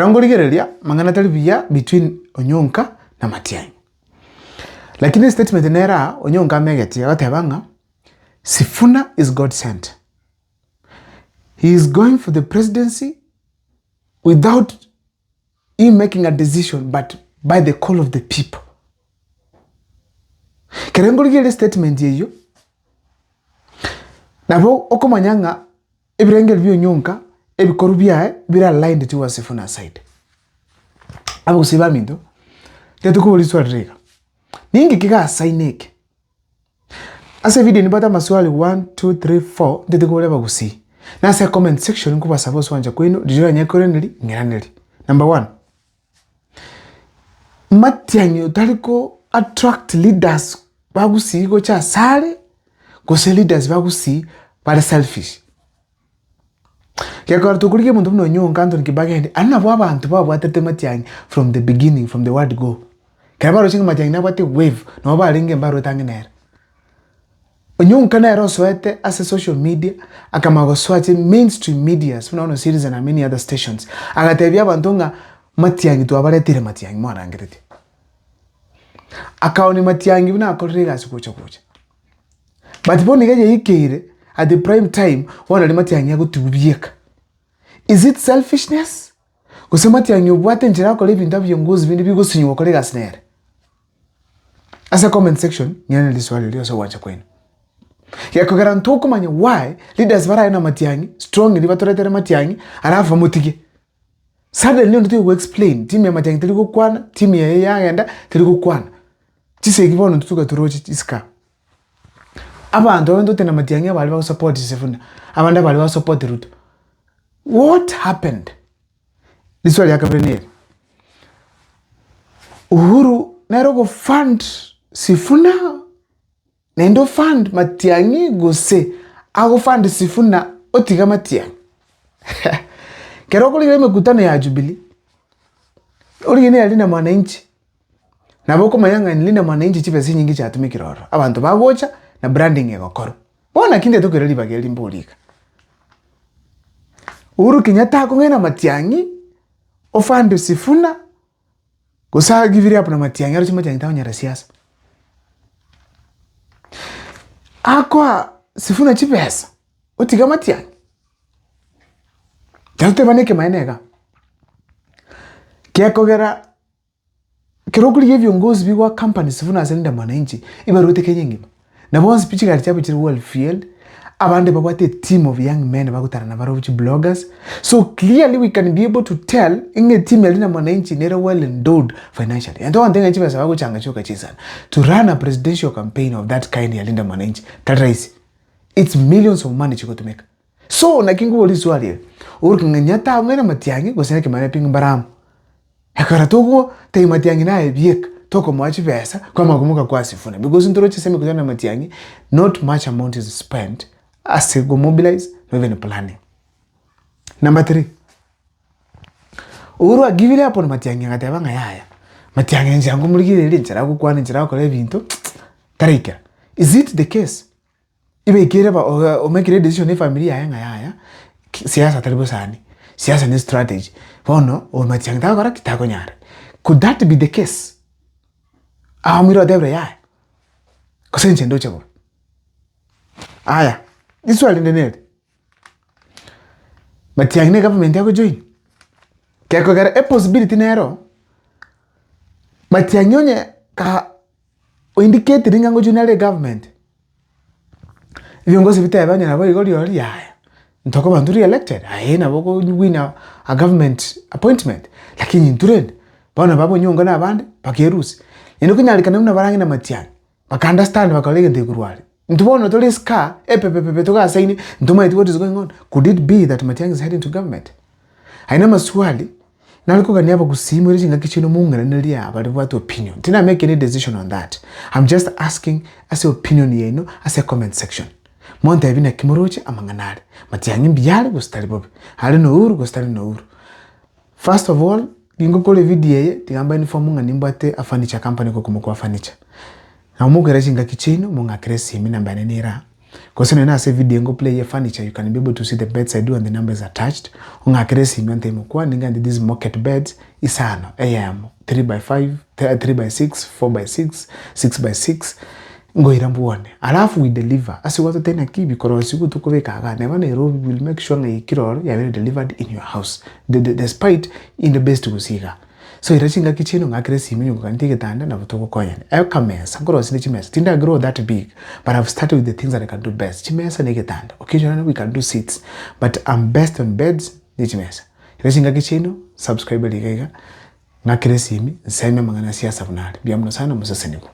Ekero nkorigereria, amang'ana tari buya between Onyonka na Matiang'i. Lakini estatement nere aa, Onyonka amegeti agoteba ng'a Sifuna is God sent. He is going for the presidency without him making a decision but by the call of the people. Ekero nkorigereria estatement eyio, nabo okomanya ng'a Ebirengererio bi'onyonka, ebikorwa biaye bire aligned towards Sifuna side. Abagusii baminto, tiga tokoboria riswali riria iga, ninki kegasaina eke? Ase evidio nimbwate amaswali one, two, three, four, ntete koboria abagusii. Na ase comment section nkobasaba oswancha kwaino riria oranyare koiraneria, ng'iranerie. Number one, matiang'i otari ko attract leaders ba gusii gocha asare, gose leaders ba gusii bare selfish. Gekogera tokorigia omonto buna Onyonka, Anthony Kibagendi, aria nabwo abanto babwatete matiang'i from the beginning, from the word go. Ekero baroche ng'a matiang'i nabwate ewave, nabo barenge mbarwete ang'e nere. Onyonka nere osoete ase social media, akamanya gosoa ase mainstream medias buna bono Citizen and many other stations, agatebia abanto ng'a matiang'i twabareteire matiang'i mwarangeretie. Akaonia matiang'i buna akorire egasi gocha gocha. But bono iga yaikeire at the prime time, bono naria matiang'i agotigwa bieka. Is it selfishness? Gose matiang'i obwate enchera agokora ebinto abiongozi binde bigosinywa gokora egasi nere? Ase comment section, ng'irane riswali riria ase ogwancha kwaino. Gekogera ntokomanya why leaders baraye na matiang'i strongly batoretere matiang'i alafu bamotige. Suddenly onde tari go explain, team ya matiang'i teri gokwana, team yaye yagenda teri gokwana. Chisegi bono intwe toka toroche isiko aa. Abanto abande tote na matiang'i abare bago support Sifuna, abande abare bago support Ruto. What happened? Riswali ria kabere neri, Uhuru nere ogo fund Sifuna naende o fund Matiang'i gose ago fund Sifuna otiga Matiang'i? Ekero okorigereria emekutano ya Jubilee, origererie nere Linda Mwananchi, nabo okomanya ng'a Linda Mwananchi chibesa chinyinge chiatumekire ororo, abanto bagocha na branding egokorwa. Bono naki intwe tokoira ribaga eri mbori iga. Uhuru Kenyatta akong'aina Matiang'i, ofande Sifuna, gose agivire up na Matiang'i aroche Matiang'i takonyara siasa. Akoa Sifuna chibesa, otiga Matiang'i. Totebane ekemanyererio iga, gekogera. Ekero okorigia ebiongozi bigoa companies buna ase Linda Mwananchi, ibaruete Kenya engima, na bonsi pi chigari chiabo chire well fueled, abande babwate a team of young men bagotara nabarobwo chibloggers, so clearly we can be able to tell ng'a eteam ya Linda Mwananchi nere well endowed financially. Egento ogontebia ng'a chibesa bagochanga chioka chisana, to run a presidential campaign of that kind ya Linda Mwananchi tari rahisi, it's millions of money chigotumeka. So naki nkoboria riswali eri, Uhuru Kenyatta ang'we na Matiang'i gose nekemanya pi mbare amo? Ekero togotebia Matiang'i naye bieka, tokomoa chibesa, kwamanya komoka kwa Sifuna because ntoroche ase emekutano ya Matiang'i, not much amount is spent ase go mobilize nor even planning. Number three, Uhuru agivire up on Matiang'i agateba ng'a yaya, Matiang'i enchera nkomorigereria, enchera agokwana, enchera agokora ebinto, taraikera. Is it the case? Ibekeire ba omekire edecision na efamiri yaye ng'a yaya, siasa tari bosani, siasa ne strategy, bono oyo matiang'i tagokora ki? Takonyara. Could that be the case? Aamwire otebire yaya, gose inche ndoche bobe. Aya, riswali rinde neri, matiang'i na egovernment agojoin? Gekogera epossibility nero, matiang'i onye ka Oindiketiri ng'a ngochia nare egovernment, ebiongozi bitebe onye nabo igo rirorio yaya, ntokoba intwe re-elected aye nabo okowin a government appointment, lakini intwe rende, bono babonyonga na abande, bakerusia. Naende konyarekana buna bare ang'e na matiang'i, baka understand bakora egento ekorwa aria. Intwe bono tore isiko aa, epepepepe togasaine, ntomaeti what is going on. Could it be that Matiang'i is heading to government? Ayio namaswali nare kogania abagusii moire chingaki chiaino mong'iranerie aa baria babwate opinion. Tina make any decision on that, I'm just asking ase opinion yaino ase comment section. Montebie naki moroche amang'ana aria, matiang'i mbuya are gose tari bobe, are na Uhuru gose tari na Uhuru. First of all, gingokora evideo eye tiga mba inform ng'a nimbwate a furniture company gokumokwa furniture. Nabo mokoira chingaki chiaino mong'akere esimi namba yane nere aa. Gose nonye nase evideo ngo play ye furniture you can be able to see the beds I do and the number is attached, ong'akere esimi ontebie mokwane ng'a these mocket beds isano, eyemo, 3 by 5, 3 by 6, 4 by 6, 6 by 6, ngoira mbwone. Alafu we deliver, ase igo totebe naki bikorosigwa tokobeka igaa, neba Nairobi we will make sure ng'a yaikire ororo yabeire delivered in your house, despite inde based gose igaa. So ira chingaki chiaino ng'akere esimi onye koganeti egetanda nabo togokonyana. Ekamesa, nkorosire chimesa, tinda grow that big but I've started with the things that I can do best, chimesa na egetanda. Occasionally we can do seats but I'm best on beds ne chimesa. Ira chingaki chiaino, subscribe riga iga, ng'akere esimi, nseme amang'ana a siasa buna are. Mbuya mono sana, mosesenigwe.